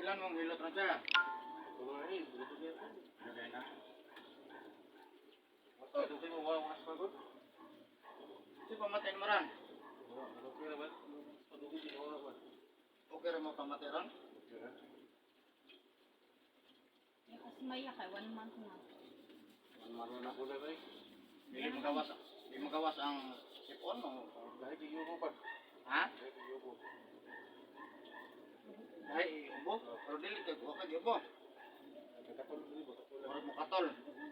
Ilan mong hilot ron, sir? Lagay na. Si pamatay mo ran. Okay ra mo pamatay ron? Yung asmaya kay 1 month na. Dili magawas ang sipon mo. Ha? Dahil ubo, pero dili kay kuha kay ubo. Murag mo katol.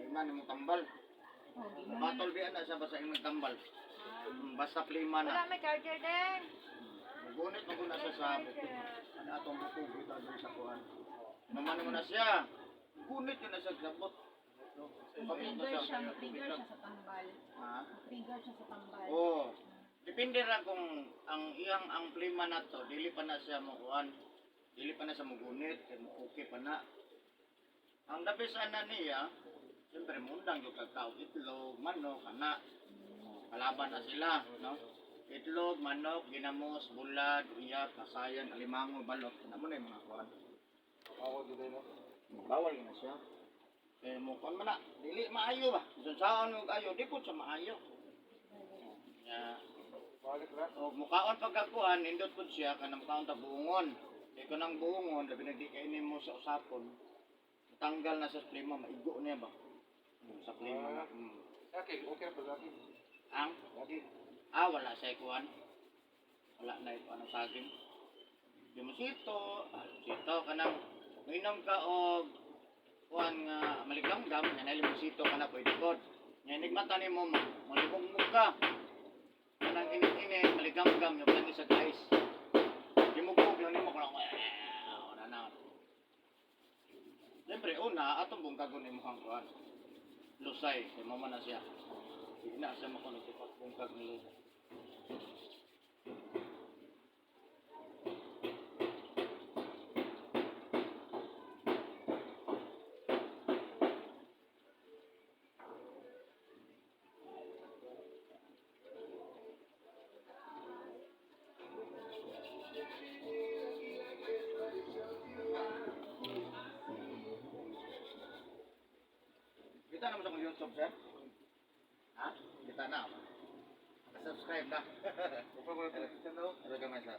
Di man mo tambal. Oh, di man. Batol biya na siya basta imong tambal. Basta plima na. Wala may charger din. Gunit maguna siya sa buko. Ano atong buko kita dun sa kuan. Naman mo na siya. Gunit yun na siya gabot. Pamit na Trigger siya. siya, trigger siya sa tambal. Ha? Trigger siya sa tambal. Oo. Depende ra kung ang iyang ang plima na to, dili pa na siya mo kuan. Dili pa na siya mogunit, kay mo okay pa na. Ang dapis ana niya, siyempre mundang yung kagtao, itlog, manok, ana. Kalaban na sila, no? Itlog, manok, ginamos, bulad, uyap, kasayan, alimango, balot. Ano mo na yung mga kuan? Bawal yun na siya. Eh, mo kuan man na, dili maayo ba? Bisan saan mo ayo, di po siya maayo. Ya. O mukaon pagkakuan, nindot pud siya kanang mukaon ta buongon. Di ko nang buongon, labi na di kainin mo sa usapon. Tanggal na sa plima, maigo niya ba? Sa plima na. Ang? Ah, wala sa ikuan. Wala na ikuan ang saging. Di mo sito, ah, sito kanang mainom ka og kuan nga maligamgam, nga na limosito ka na pwede pod. Nga inigmata nimo malibog ka. Kanang init-init, maligamgam yung lang isa guys. Di mo kog nimo ko lang wala na. Siyempre, una, atong bungkagon nimo ang kuan. Lusay, kay mama na siya. Hindi na siya makuno bungkag ni lusay. Kita naman sa kong YouTube, sir? Ha? Kita na. Subscribe na. Ano ka man, sir?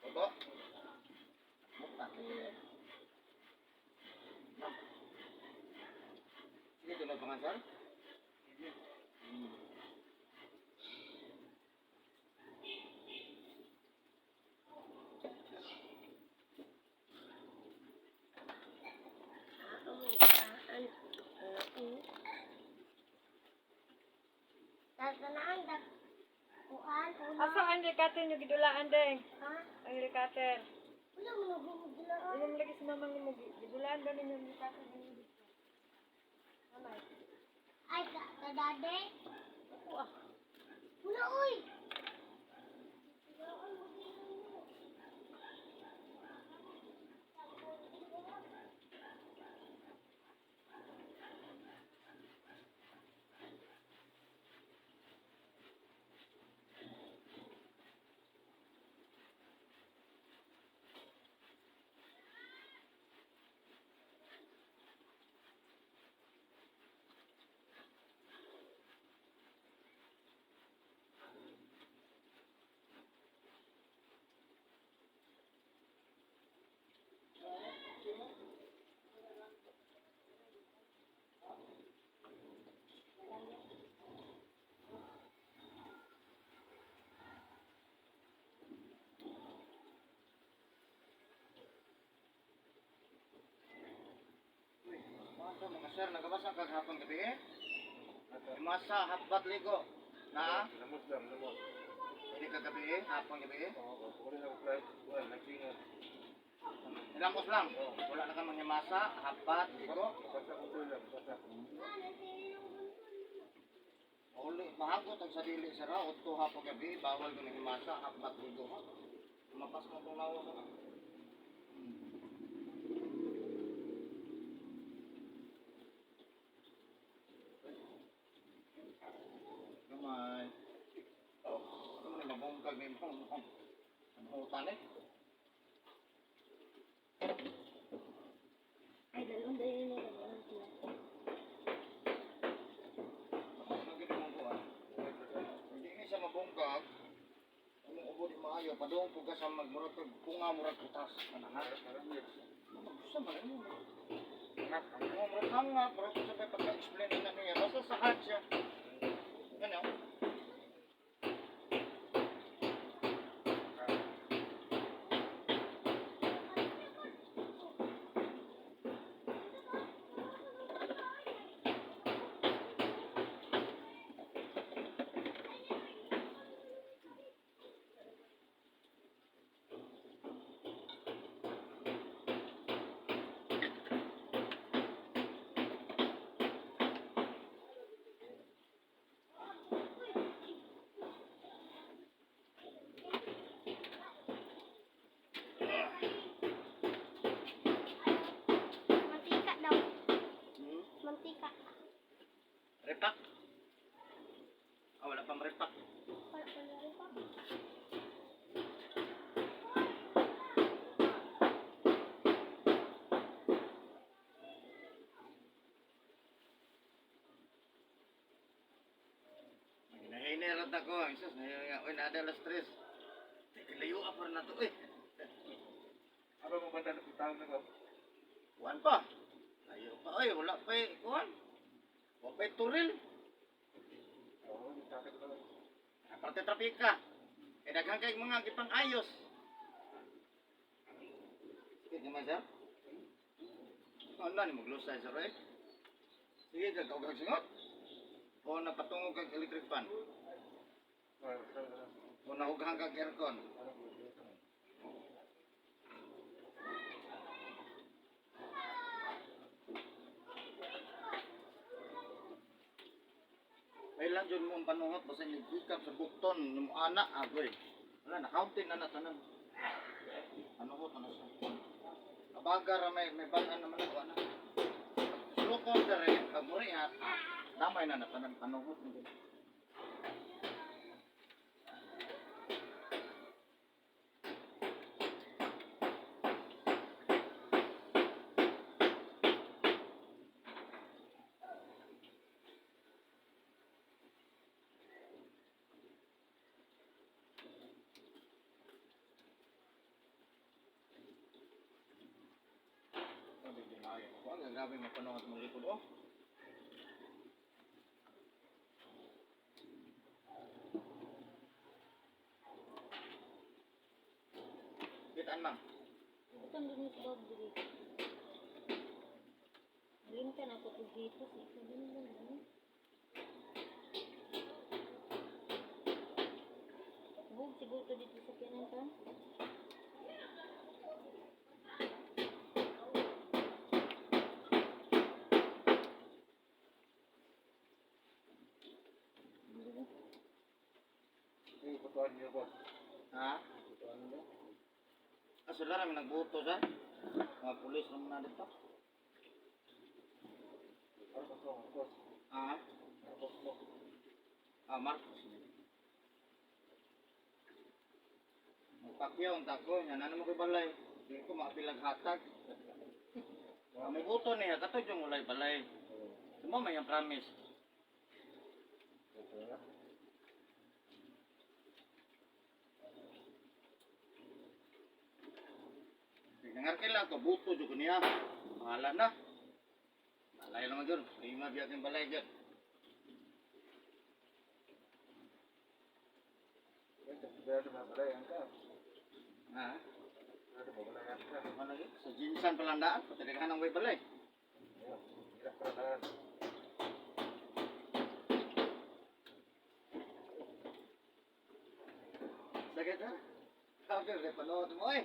Opo. Sige, tulog pa nga, sir. Tatanaan, kuan, una. Asa ang likater nyo gidulaan deng? Ha? Ang likater. Wala mo na gumugulaan. Ano mo lagi sa mamang mo gidulaan ba ninyo ang likater ninyo dito? Mamay. Ay, kadade. Ako ah. Wala, uy! Uy, mga mga sir, nagabasa kag hapon gabi eh? Masa hapbat ligo. Na? Ini kagabi eh, hapon gabi eh. Hilamos lang. Wala na ka mangyamasa, hapat, igo. Uli, mahagot ang sarili sa ra, udto hapon gabi, bawal ko nang himasa, hapat igo. Mapas mo itong lawas na. Gamay. Ano na mabungkag na yung ang hutan eh. Ay, dalawang dahil na dalawang sila. Hindi ni siya mabungkag. Ang ubo di maayo, padung po ka sa magmurag kag kunga murag kutas. Ano na? Gusto man mo. Ang murag hanga, murag sa pag pagka-explain na niya. Basta sa heart siya. Ganyan. Mantika daw. Hmm? Mantika. Repak? Ah, wala pang repak. Wala pa na rin pa. Nahinirot ako. Ang sus, nahinirot ako. Uy, naada alas tres. Teka, layo pa rin na to eh. Apa mo banda ng tawag na ko? Kuan pa. Layo pa. Oy, wala pa eh. Kuan. Wala pa eh, turil. Oo, yung traffic ko lang. Aparte trapika. Eh, daghan kay mga gipang ayos. Sige, naman sir. Ano na ni maglusay sir eh. Sige, kag singot. O napatungo kag electric fan. O nahugahan kag aircon. May lang dyan mo ang panuhot, basta yung hikap sa bukton, yung anak, agoy. Wala, na-counting na natanan. Panuhot, ano siya. Kabaga ra may balaan naman ako, anak. Sulukon dere, pag muriat, damay na natanan, panuhot. na dyan. Sabi din na ayaw ko. Ang grabe mapanuhot mong likod, oh. Kitaan, ma'am. Utang dun sa bag diri. Lintan ako kung dito sa ikaw din lang. Ano? Bug siguro to dito sa kinantan. Yung putuan niyo, boss. Ha? Putuan niyo. Ah, sila rami nagbuto sa mga pulis naman na dito. Marcos mo, Marcos. Ah, Marcos mo. ah Marcos. Magpakyaw ang tako, yan ano mo kay balay. Di ko maapilag hatag. Ah, may buto niya, kato yung ulay balay. Sumama yung promise. Ito na. Nangarkila ko, buto jud ko niya. Bahala na. Balay naman dyan. Lima biyak yung balay dyan. Ito, sigurado mabalayan ka. Ha? Sigurado mabalayan ka. Ano lagi? Sa Jinsan palandaan, patilihan ang way balay. Ayun, hirap ka na. Sakit ha? Sabi, repanood mo eh.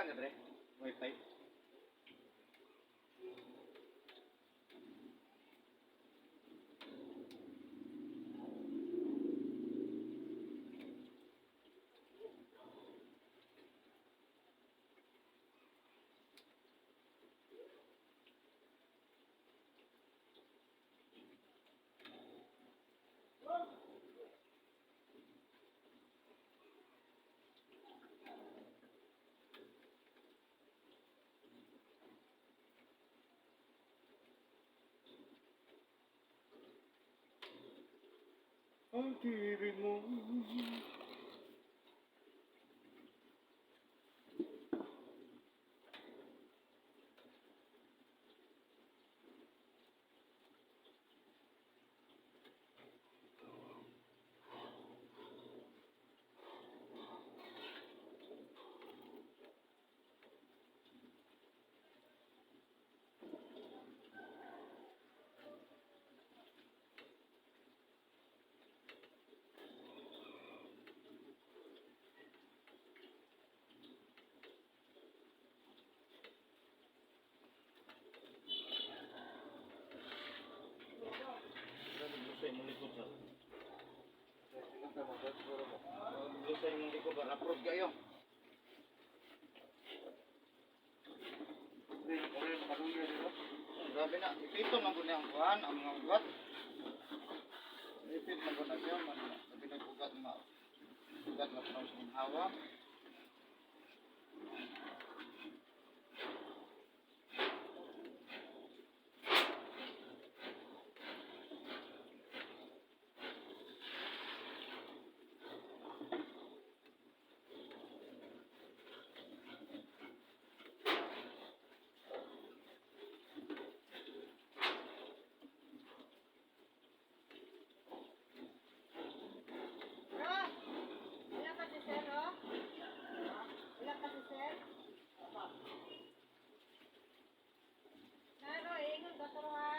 Dagan ka, Dre. Wifi. Ang tibig mo. Lusay mong likod sa. Tingnan mo, siguro mo. Lusay mong likod ba? Approve kayo. Hindi, okay, makaluya dito. Grabe na. Ipito man ko niya ang kuhan, ang mga ugat. Ipit man ko na siya. Man, sabi na ugat na. Ugat na puno sa ginhawa. Bro! Wala pa si sir, oh? Wala pa si sir? Naro, ingon ka to, ha?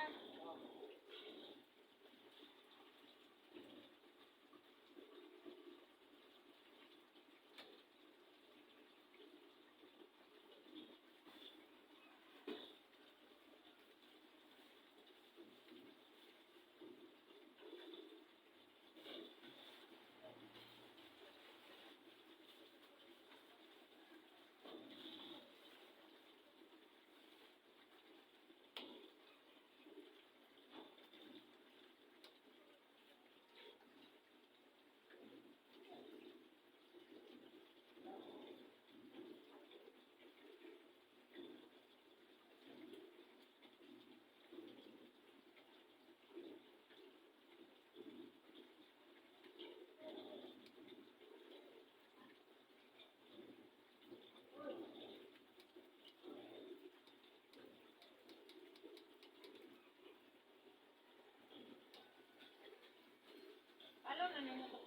Alo na ninyo.